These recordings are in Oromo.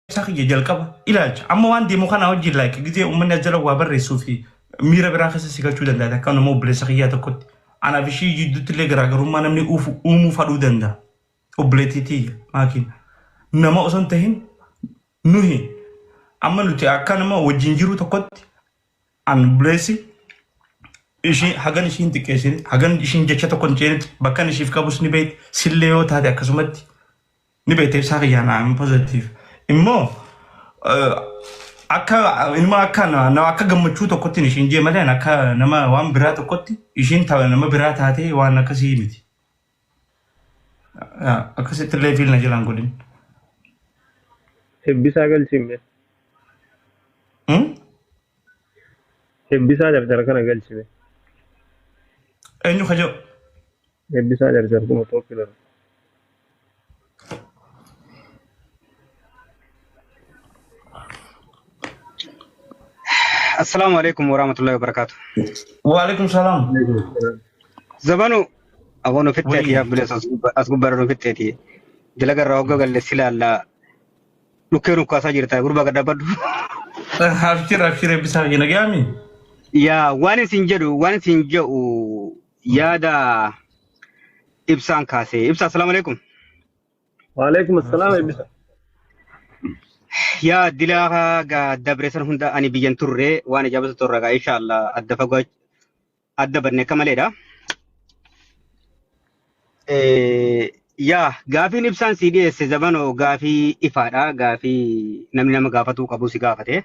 Ibsaa kiyya jalqaba ilaalcha. Amma waan deemu kana wajjin like gizee uummanni as jala waa barreessuu fi miira biraa keessa si galchuu danda'a akka nama obboleessa kiyyaa tokkotti. Anaaf ishii jidduutti illee garaagarummaa namni uumuu fadhuu danda'a. Obboleettii tiyya maakiin. Nama osoo hin tahin nuhi amma nuti akka nama wajjin jiru tokkotti an obboleessi ishii hagan ishiin xiqqeessine hagan ishiin jecha tokko hin ceenitti bakkan ishiif qabus ni beekti sillee yoo taate akkasumatti ni beekte ibsaa kiyyaa naa hin positive immoo akka ilma akka nama akka gammachuu tokkotti ishiin jee malee akka nama waan biraa tokkotti ishiin nama biraa taatee waan akkasii miti. Akkasitti illee fiilna jalaan godhin. Hebbisaa galchime. Hebbisaa jarjara kana galchime. Eenyu ka jedhu? Hebbisaa jarjar kuma popular. Assalamu alaikum warahmatullahi wabarakatuh. Waalaikum salaam. Zabanu aboon ofitteeti yaa bilees as gubbaarra ofitteeti. Dalaga irraa hogga galle si laalla dhukkee nukkaasaa jirta gurbaa gad dhaabbadhu. Abshir abshir eebbisaa kiyya nagayaami. Yaa waan isin jedhu waan isin jedhu yaada ibsaan kaase. Ibsa assalaamu alaikum. Waalaikum assalaam eebbisa. Yaa dilaa gaa dabre san hunda ani biyyan turre waan ijaabatu turre gaa inshallah adda fagoo adda banne akka maleedha. Yaa gaafiin ibsaan sii dhiyeesse zabanoo gaafii ifaadha gaafii namni nama gaafatuu qabu si gaafate.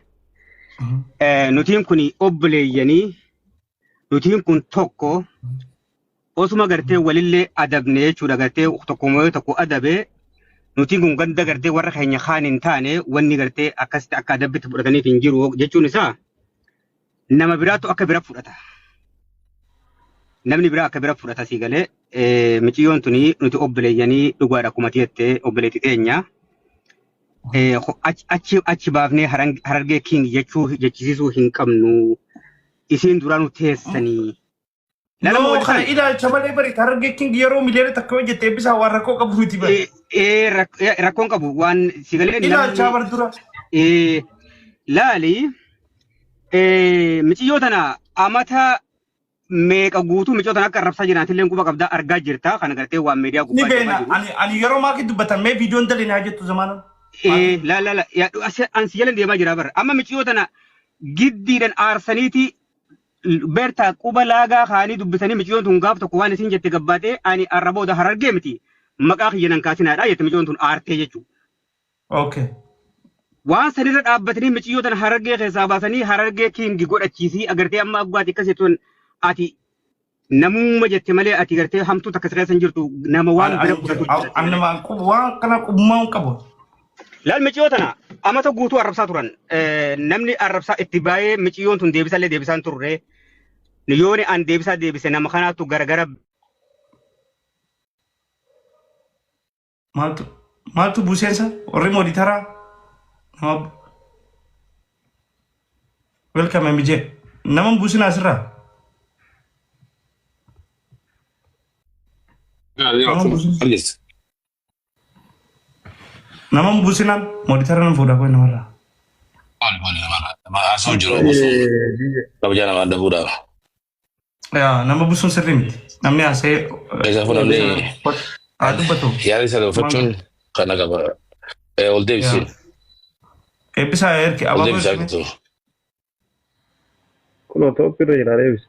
Nutiin kun obboleeyyanii nutiin kun tokko osuma gartee walillee adabne jechuudha gartee tokko moo'ee tokko adabee nutiin kun ganda gartee warra keenya kaan hin taane wanni gartee akkasitti akka adabbitti fudhataniif hin jiru jechuun isaa nama biraatu akka bira fudhata. Namni biraa akka bira fudhata sii galee miciyyoon tuni nuti obboleeyyanii dhugaadha akkuma jettee obboleetti teenya. Achi achi baafnee harargee king jechuu jechisiisuu hin qabnu. Isiin duraanuu teessanii. Lala No, kana ilaalcha malee bari Harargee King yeroo miliyoona takka hojjette eebbisaa waan rakkoo qabu miti bari. Rakkoon qabu waan si galee Ilaalchaa bar dura. Laali miciyyoo tana amata meeqa guutuu miciyyoo tana akka arrabsaa jiraatillee quba qabdaa argaa jirta kana gartee waan miidiyaa Ni gubbaa deemaa beena jiru. ani ani yeroo maaki dubbatan mee viidiyoon dalinaa jettu zamaana. La la la ansi jala deemaa jira bara amma miciyyoo tana giddiidhaan aarsaniiti beertaa quba laagaa kaanii dubbisanii miciyyoon tun gaaf tokko waan isin jette gabbaatee ani arra booda harargee miti maqaa kiyya nan kaasinaadha jette miciyyoon tun aartee jechuudha. Okay. Waan sanirra dhaabbatanii miciyyoo tana harargee keessaa baasanii harargee kiingi godhachiisii agartee amma aggaati akkas jettuun ati namumma jette malee ati gartee hamtuu takka si keessa hin jirtu nama waan bira fudhatu jira. Ani nama waan kana qubummaa hin qabu. Laal miciyyoo tana amata guutuu arrabsaa turan. Namni arrabsaa itti baay'ee miciyyoon tun deebisallee deebisaan turre. Yooni an deebisaa deebise nama kanaatu garagara Maaltu maaltu buuseensa warri mooditaraa nama welcome MJ nama hin buusin asirraa nama hin buusin Argist. nama hin buusinaan mooditara nan fuudha koo namarraa. Maali maali nama nama haasa'u jiru osoo kabajaa namaa adda fuudhaa. Yaa nama buusuun sirrii miti namni haasa'ee Keessaafu namni haa dubbatu. yaada isa gaafachuun kana qaba. Ol deebisi. Eebbisaa erki Ol abaaboo deebisi erkime. argitu. Kunoo tooppi irra jira deebisi.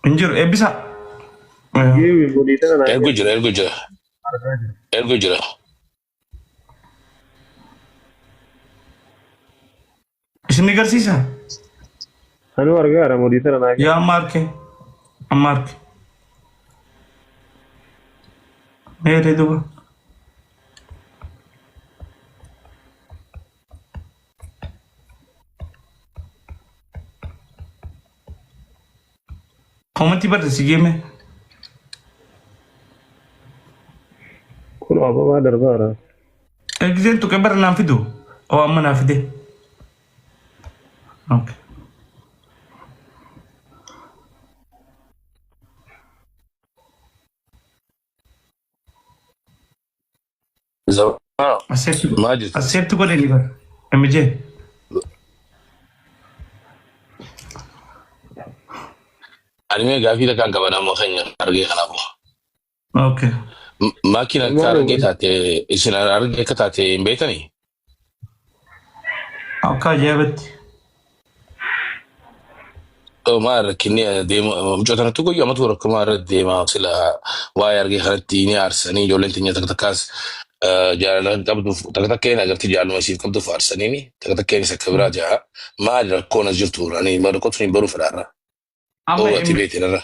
Hin jiru eebbisaa. Geemi bodii tana naa Ergu jira ergu jira argaa jira. ergu jira. Isin ni garsiisa? Anuu argaara modii tana naa Yaa amma arke. Amma arke. Meeree duuba. Koomantii barreessi geeme. Kun ababaa darbaara. Giseen tuqee bara naan fidu. Oo amma naa fide. Okay. Zamanoo Accept maal jirtu? accept godhanii bara. MJ. Ani mee gaafii takkaan qaba nama keenya argee kanaafuu. Okay. Maakiin akka argee taate isin argee akka taate hin beektanii? Akka ajaa'ibatti. Maal rakkinni deemu mucaa kanatti guyyaa amatu rakkumaa irra deema sila waa'ee argee kanatti ni aarsanii ijoolleen teenya takka takkaas jaalala hin qabduuf takka takkeen agartee jaaluma isiif qabduuf aarsanii takka takkeenis akka biraa ja'a maali rakkoon as jirtu ani rakkootu hin baruu fedhaarra Amma oo ati beekte irra.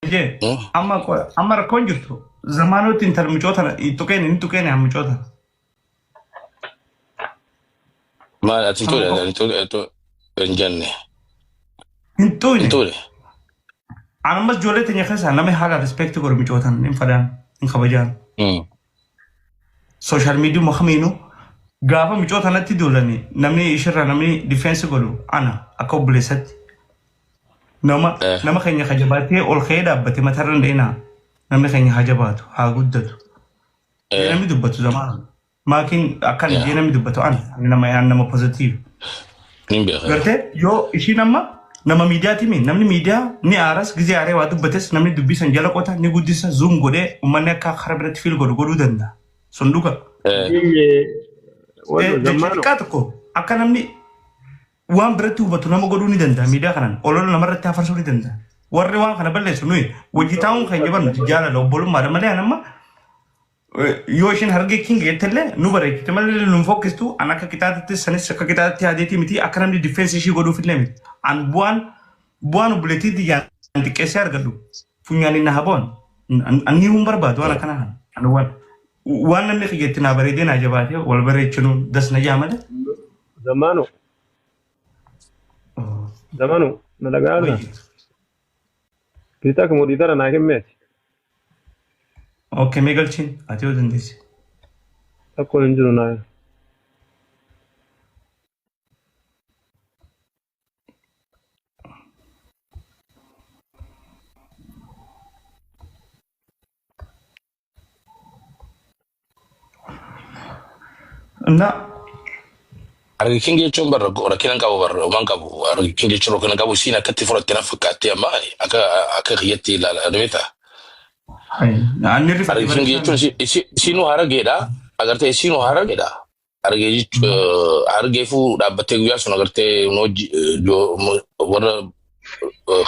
MJ amma amma rakkoon jirtu zamaanootti intal mucoota tuqeen hin tuqeen haa mucoota. Maal ati hin tuule hin jenne Hin hin tuqne. tuule. Ammas ijoollee teenya keessaa namni haala respect godhu mucootan hin fadaan hin kabajaan. Social media kamiinuu gaafa mucoota natti duulani namni ishirra namni defense godhu ana akka obboleessatti. Nama nama keenya kajabaatee ol ka'ee dhaabbate matarra hin dheenaa namni keenya haa jabaatu haa guddatu. Jee namni dubbatu zamaana. Maakiin akkan jee namni dubbatu ana ani nama ani nama positive. Hin beekaa. Gartee yoo ishiin amma nama miidiyaati mi namni miidiyaa ni aaras gizee aaree waa dubbates namni dubbisan jala qota ni guddisa zoom godhee uummanni akka karaa biratti fiil godhu godhuu danda'a. Sun dhuga. Jecha xiqqaa tokko akka namni waan biratti hubatu nama godhuu ni danda'a miidiyaa kanaan olola namarratti hafarsuu ni danda'a. Warri waan kana balleessu nuyi wajji taa'uun keenya barnu jaalala obbolummaadha malee an amma yoo isheen hargee king jettellee nu bareechite malee nu fokkistu an akka qixaatatti sanis akka qixaatatti yaadeetii miti akka namni difeensi ishii godhuuf illee miti. An bu'aan bu'aan obboleettii tiyyaan xiqqeessee argadhu funyaaniin na haboon anni hun barbaadu waan akkana kana. Ani waan waan namni kiyyetti naa bareedee naa jabaatee wal bareechinuun das na jaa malee. Zamanu. Zamanu na dhaga'aa Bitaa kuma dhiitara naa kenneeti. Okay, mee galchiin ati yoo dandeesse. Rakkoon hin jiru naa. እና Argikin jechuun barra rakkina hin qabu barra homaa hin qabu. Argikin jechuun rakkina hin qabu isiin akkatti fudhatte na fakkaatti amma akka akka kiyyatti ilaala ni beektaa. Anni rifate Argikin jechuun isiinuu harageedha. Agartee isiinuu harageedha. Haragee jechuun harageefuu dhaabbattee guyyaa sun agartee warra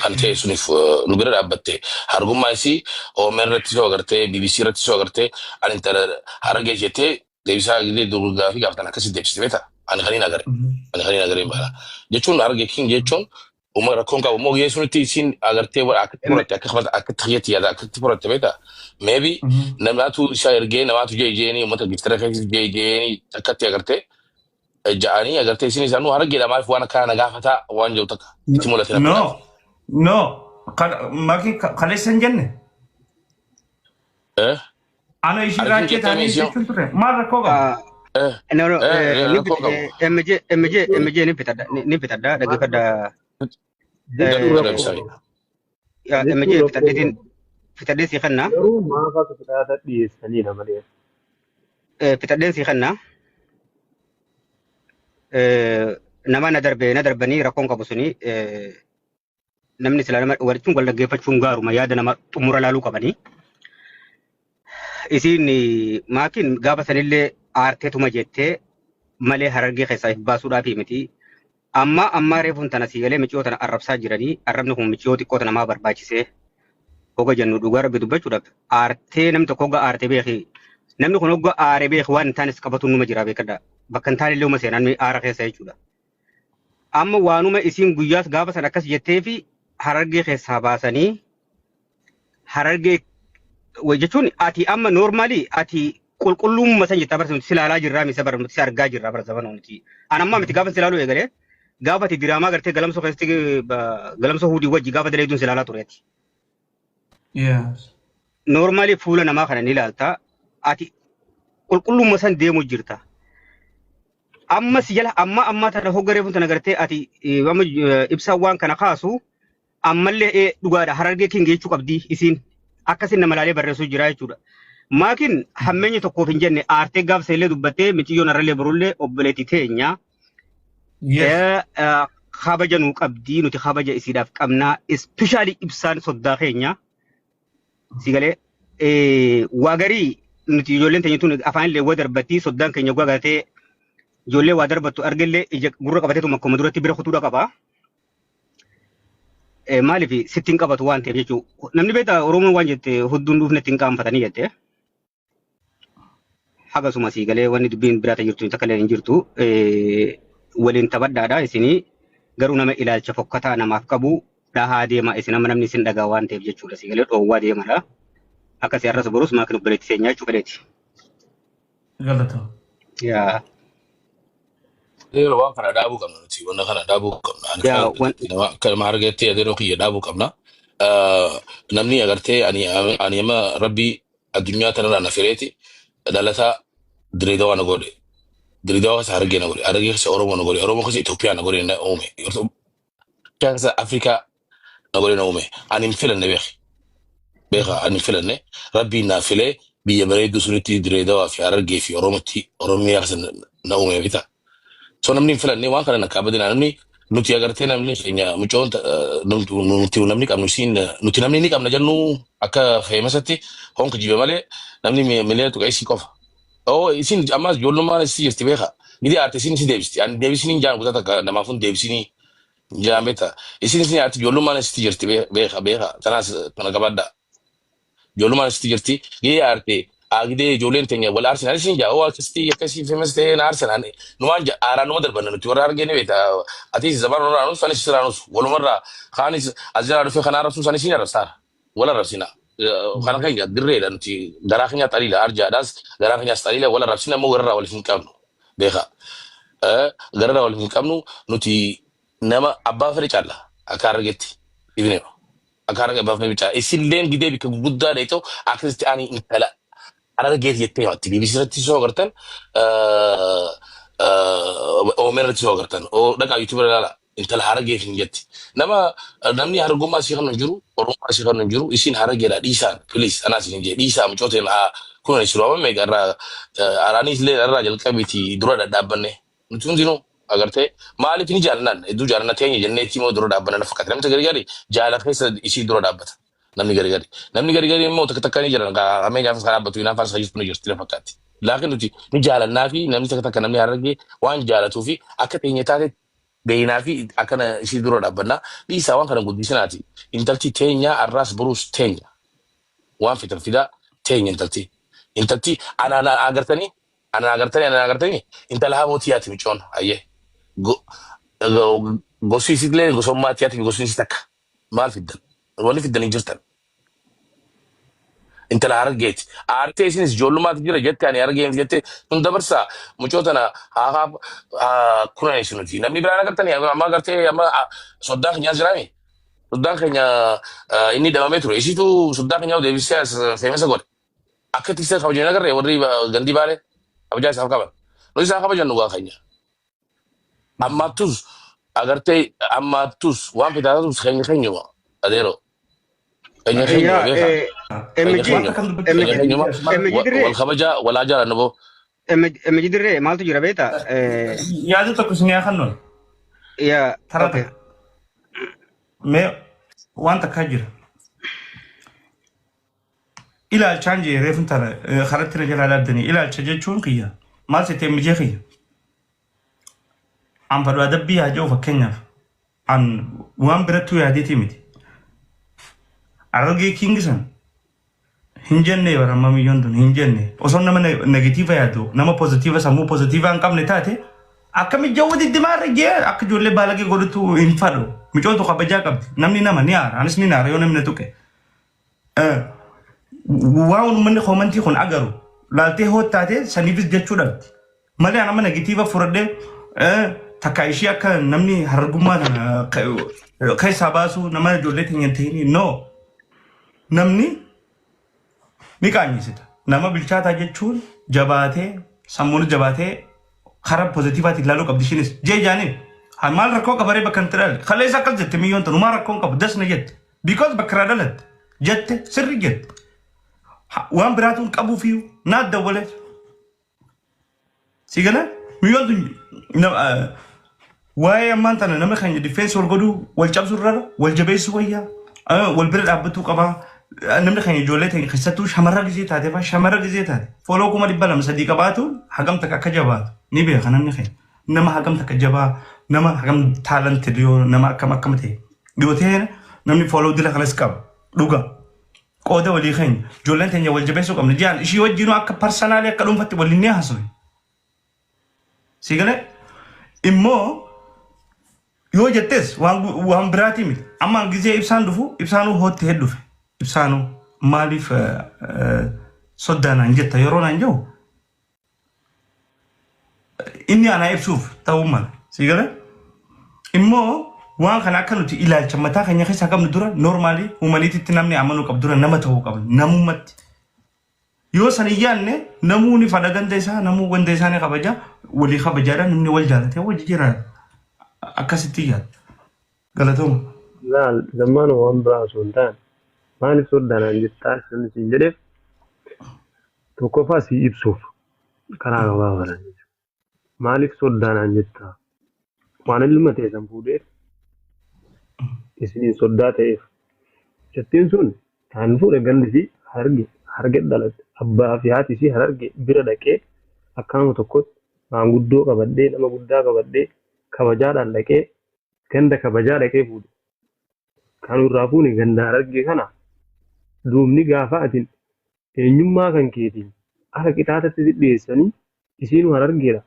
kan ta'e suniif nu bira dhaabbatte hargummaa isii OMN irratti soo agartee BBC irratti soo agartee ani intala haragee jettee deebisaa gaafii gaafatan akkasitti deebiste beektaa. Ani kan hin agarre. Ani kan hin agarre hin baala. Jechuun haragee king jechuun uma rakkoon qabu immoo guyyaa sunitti isiin agartee akkatti fudhatte akka akkatti kiyyatti yaada akkatti fudhatte beektaa. Maybe namaatu isa ergee namaatu jee jeeni uummata giftira keessa jee jeeni akkatti agartee ja'anii agartee isin isaanuu harageedha maaliif waan akkana na gaafataa waan jiru takka itti mul'ate na No, fakkaata. no, maki kaleessa hin jenne. Eh? Ana ishii Argin raachee jettee taanii miisiyoo? jechuun ture. Maal rakkoo qaba? Eh, No, no, eh, ni rakkoo qabu. MJ, MJ, MJ ni bitadha, ni bitadha, dhaggeeffadha. Jechuun Gadhu rakkoo gadhu qaba. MJ Jechuun rakkoo fitadheetiin, qaba. fitadhee si kenna, Garuu maaf akka qixaata dhiyeessaniidha malee. Fitadheen si kenna. Nama na darbe, na darbanii rakkoon qabu suni namni sila nama waliin wal dhaggeeffachuun gaaruma yaada nama xumura laaluu qabanii. Isiin maatiin gaafa sanillee aarteetuma jettee malee harargee keessaa if baasuudhaaf miti. Amma amma reefuun tana sii galee miciyoo tana arrabsaa jiranii arrabni kun miciyoo xiqqoo tana maa barbaachisee hoga jennu dhugaa rabbi dubbachuudhaaf aartee namni tokko hoga aartee beeki. Namni kun hoga aaree beeki waan hin taanes qabatu numa jira beekadha. Bakka hin taane illee uma seenaan aara keessa jechuudha. Amma waanuma isiin guyyaas gaafa sana akkas jettee fi harargee keessaa baasanii harargee jechuun ati amma noormaalii ati qulqullummaa san jettaa barsiiftu si ilaalaa jirraa misa barsiiftu si argaa jirraa bara sabana nuti. An amma miti gaafa si ilaaluu eegalee gaafa ati diraamaa gartee galamsoo keessatti galamsoo huudii wajji gaafa daleeduun si ilaalaa tureeti. Yes. Noormaalii fuula namaa kana ni ilaalta ati qulqullummaa san deemuu jirta. Amma si jala amma amma tana hoggaree tana gartee ati amma ibsaan waan kana kaasu ammallee dhugaadha Harargee King jechuu qabdi isiin akkasin nama laalee barreessuu jira jechuudha. Maakin hammeenya tokkoof hin jenne aartee gaafsa illee dubbattee miciyyoon arrallee borullee obboleetti teenya. Yes. Kabaja nuu qabdii nuti kabaja isiidhaaf qabnaa especially ibsaan soddaa keenya. Si galee waa garii nuti ijoolleen teenya tun afaan illee waa darbattii soddaan keenya waa garatee ijoollee waa darbattu argallee ija gurra qabateetuma akkuma duratti bira kutuudha qaba. Maaliif sitti hin qabatu waan ta'eef jechuudha. Namni beektaa Oromoon waan jette hudduun dhuufne ittiin qaanfatanii jette. Hagasuma sii galee wanni dubbiin biraata jirtu takka illee hin jirtu. Waliin taphadhaadha isinii garuu nama ilaalcha fokkataa namaaf qabu dhahaa deema isin amma namni isin dhagaa waan ta'eef jechuudha. Sii galee dhoowwaa deemadha. Akkasii har'as borus maakin obboleetti seenyaa jechuu fedheeti. Galatoo. Yaa. Yeroo waan kana dhaabuu qabna nuti wanna kana dhaabuu qabna. Ani Yaa wan akka nama argattee yeroo kiyya dhaabuu qabna. Namni agartee ani amma rabbi addunyaa tanarraa na fireeti dhalataa Direedawaa na godhe. Direedawaa keessa Harargee na godhe. Harargee keessa Oromoo na godhe. Oromoo keessa Itoophiyaa na godhe na uume. Itoophiyaa keessa Afrikaa na godhe na uume. Ani hin filanne beeki. Beeka ani hin filanne. Rabbiin naa filee biyya bareedduu sunitti Direedawaa fi Harargee fi Oromootti Oromiyaa keessa na uume bita. So namni hin filanne waan kana na kaabadina namni nuti agartee namni keenya mucoon nuti namni qabnu isiin nuti namni ni qabna jennu akka feemasatti honka jibe malee namni miliyoona tuqa isii qofa. Oo isin ammas ijoollummaan isii jirti beeka. Gidi aarte isin si deebisti. Ani deebisini hin jaan kutaa takka namaaf hin deebisini hin jaan beekta. Isin aarte ijoollummaan isii jirti beeka beeka. Tanaas kana qabadha. Ijoollummaan isitti jirti. Gidee aarte gidee ijoolleen teenya wal aarsin anis hin jaa oo akkasitti akkasii famous ta'ee na aarsan ani numaan aaraan numa darbanna nuti warra argee ni beekta. Atis zaman irraa nus anis irraa nus walumarraa kaanis as jalaa dhufee kana arrabsuus anis hin arrabsaara. Wal arrabsina. Kana keenya dirreedha nuti garaa keenya xaliila arjaadhaas garaa keenyas xaliila wal arrabsina immoo gararraa waliif hin qabnu beeka. Gararraa waliif hin qabnu nuti nama abbaa fedhe caalla akka argetti ibinema. Akka harargee abbaa fedhe caalla. Isilleen gidee bikka gurguddaa dheetoo akkasitti ani intala Harargeeti jettee himatti. BBC irratti soo agartan OMN irratti soo agartan dhaqaa YouTube irra ilaala intala Harargeef hin jetti. Nama namni harargummaa isii kan hin jiru Oromummaa isii kan hin jiru isiin Harargeedha dhiisaan please anaas hin jee dhiisaa mucooteen kun isin waamame meeqa irraa araanis illee irraa jalqabiiti dura dhadhaabbanne nuti hundinuu agartee maaliif ni jaalannaan hedduu jaalanna teenya jenneetti immoo dura dhaabbanna na fakkaata. Namni gari gari jaala keessa isii dura dhaabbata. Namni gari gari namni gari gari immoo takka takka ni jiran amee gaafas kan dhaabbatu hinaafaas kan jirtu ni jirti na fakkaatti. Laakiin nuti ni jaalannaa fi namni takka takka namni Harargee waan jaalatuu fi akka teenya taate beeynaa fi akkana isii dura dhaabbanna. Dhiisaa waan kana guddisinaati. Intalti teenya arraas boruus teenya. Waan fitan fidaa teenya intalti. Intalti anaan agartanii anaan agartanii anaan agartanii intala hamoo tiyaati micoon ayyee. Gosi isiillee gosummaa tiyaati gosni isii takka. Maal fiddan? Wanni fiddan hin jirtan. Intala Harargeeti. Aartee isinis ijoollummaatti jira jette ani Harargee miti jette sun dabarsaa mucoo tana haa haa kunuunsi nuti. Namni biraan agartanii amma agartee amma soddaan keenyaas jiraami. Soddaan keenya inni dhabamee ture. Isiitu soddaan keenyaa deebisee as feemesa godhe. Akka itti isa kabajan agarree warri gandii baalee kabajaa isaaf qaban. Nuti isaan kabajan dhugaa keenya. Ammaattus agartee ammaattus waan fitaatus keenya keenyuma adeeroo. Keenya keenyuma Yaa beekaa. Keenya MG Waan keenyuma. akkam Keenya MG dubbachuu keenyuma MG dirree wal kabajaa walaa jaalannu boo. MG dirree maaltu jira beektaa? Yaada tokko isin yaa kennuun Yaa taraa okay. takka. Mee waan takkaa jira. Ilaalchaan jee reefun tana karatti na jalaa dhaabdanii ilaalcha jechuun kiyya maal settee mijee kiyya. An fadhu adabbii haa jedhu fakkeenyaaf an waan birattuu yaadeetii miti. Harargee King san hin jenne bara amma miyyoon tun hin jenne osoo nama negative yaadu nama positive sammuu positive hin qabne taate akkami jawwa diddimaa irra jee akka ijoollee baalagee godhutu hin fadhu. Micoon kabajaa qabdi namni nama ni aara anis ni aara yoo namni na tuqe. Waan uummanni comment kun agaru laaltee hoottaate saniifis jechuu dhabdi. Malee an amma negative fudhadhee takka ishii akka namni harargummaa kana keessaa baasu nama ijoollee teenya hin ta'in no namni ni qaanyisita. Nama bilchaataa jechuun jabaatee sammuun jabaatee Karaa positiveaatiin ilaaluu qabdi ishiinis. Jee jaaniin. Haa maal rakkoo qabaree bakka hin dhalatte. Kaleessa akkas jette miyyoon tun maal rakkoo hin qabu dasna jette. Because bakka irraa dhalatte jette sirri jette. Waan biraatu hin qabuufiyyuu naat dawwalee. Si gala miyyoon tun waa'ee ammaan tana nama keenya defense wal godhuu wal cabsuu irra wal jabeessuu wayyaa wal bira dhaabbatuu qabaa. Namni keenya ijoollee ta'e keessattuu shamarra gizee taate fa'aa shamarra gizee taate follow 200,000 3 qabaatu hagam takka akka jabaatu ni beeka namni keenya. Nama hagam takka jabaa, nama hagam talented yoo nama akkam akkam ta'e yoo ta'e namni follow dila kanas qaba dhuga. Qooda walii keenya ijoolleen teenya wal jabeessuu qabna jaan ishii wajjinuu akka personally akka dhuunfatti waliin ni haasofne. Si galee immoo yoo jettes waan biraatii miti. Amma gizee ibsaan dhufu ibsaanuu hootti heddufe. Ibsaanuu maaliif soddaa naan jetta yeroo naan jiru inni anaa ibsuuf ta'uu mala. Si galee immoo waan kana akka nuti ilaalcha mataa keenya keessaa qabnu dura normally humanityitti namni amanuu qabu dura nama ta'uu qaba namummaatti. Yoo san hin yaadne namuu ni fadha ganda isaa, namuu ganda isaa ni kabaja, walii kabajaadha, namni wal jaalatee wajji jiraata. Akkasitti yaada. Galatooma. Laal zammaana waan biraa osoo hin taane maaliif soddaa naan jettaa namni siin jedheef tokkoffaa si ibsuuf karaa gabaabaadhaan jechuudha. Maaliif soddaa naan jettaa? Waan ilma ta'e san fuudheef isiniin soddaa ta'eef. Jettiin sun kan fuudhe gandi isii Hararge Hararge dhalatte. Abbaa fi haati isii Hararge bira dhaqee akkanuma tokkotti maanguddoo qabadhee nama guddaa qabadhee kabajaadhaan dhaqee ganda kabajaa dhaqee fuudhe. Kan irraa fuune ganda Harargee kana duubni gaafa atin eenyummaa kan keetiin akka qixaatatti si dhiyeessanii isiinuu Harargeedha.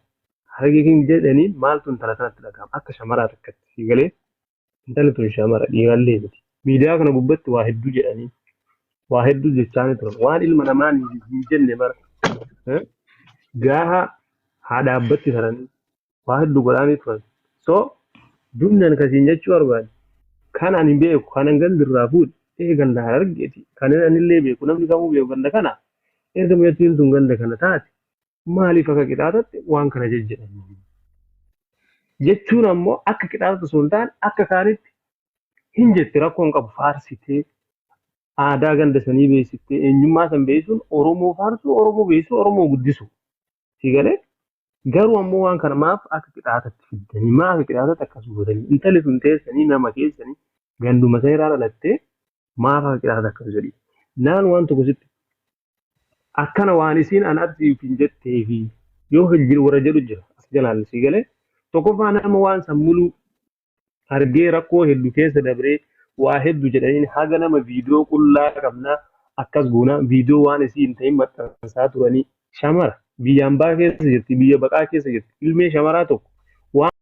Harargee kan jedhanii maaltu intala sanatti dhaga'ama akka shamaraa takkatti si galee intalli tun shamara dhiirallee miti. Miidiyaa kana gubbatti waa hedduu jedhanii waa hedduu jechaanii turan waan ilma namaa hin jenne bara gaafa haadha abbatti taranii waa hedduu godhaanii turan. So duubni ani kasiin jechuu barbaade kan ani beeku kanan gandi irraa fuudhe ee ganda Harargeeti kan anillee beeku namni kamuu beeku ganda kana erga meetiin tun ganda kana taate maaliif akka qixaatatti waan kana jejjedhan jechuun ammoo akka qixaatatti osoo hin taane akka kaanitti hin jette rakkoo hin qabu faarsitee aadaa ganda sanii beeksiftee eenyummaa san beeksisuun Oromoo faarsuu, Oromoo beeksisuu, Oromoo guddisuu. Si galee garuu ammoo waan kana maaf akka qixaatatti fiddanii maaf akka qixaatatti akkas gootanii intalli sun teessanii nama keessanii ganduma seeraa dhalattee maaf akka qixaatatti akkas jedhi. Naan waan tokko sitti akkana waan isiin an arsiif hin jettee fi yoo hin warra jedhu jira as jalaan si galee tokkoffaa nama waan san muluu argee rakkoo hedduu keessa dabree waa hedduu jedhaniin haga nama viidiyoo qullaa qabnaa akkas goonaa viidiyoo waan isii hin ta'in maxxansaa turanii shamara biyyaan baa keessa jirti, biyya baqaa keessa jirti, ilmee shamaraa tokko waan